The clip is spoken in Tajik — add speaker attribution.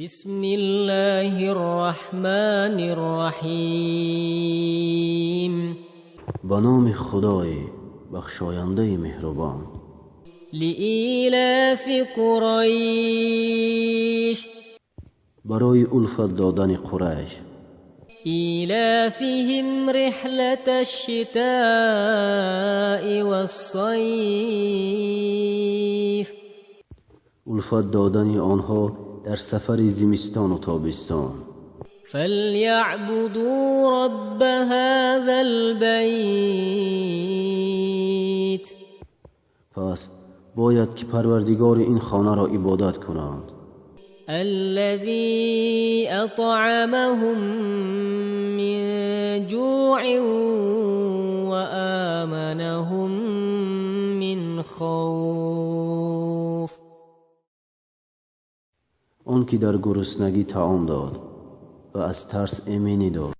Speaker 1: بسم الله الرحمن الرحيم.
Speaker 2: Ба номи Худои бахшояндаи меҳрубон.
Speaker 1: لإيلاف قريش.
Speaker 2: Барои улфат додани Қурайш.
Speaker 1: إيلافهم رحلة الشتاء والصيف.
Speaker 2: Улфат додани онҳо дар сафари зимистону тобистон.
Speaker 1: فليعبدوا رب هذا البيت.
Speaker 2: Пас бояд ки Парвардигори ин хонаро ибодат кунанд.
Speaker 1: الذي أطعمهم من جوع وآمنهم من خوف.
Speaker 2: Он ки дар гуруснагӣ таом дод ва аз тарс эминӣ дод.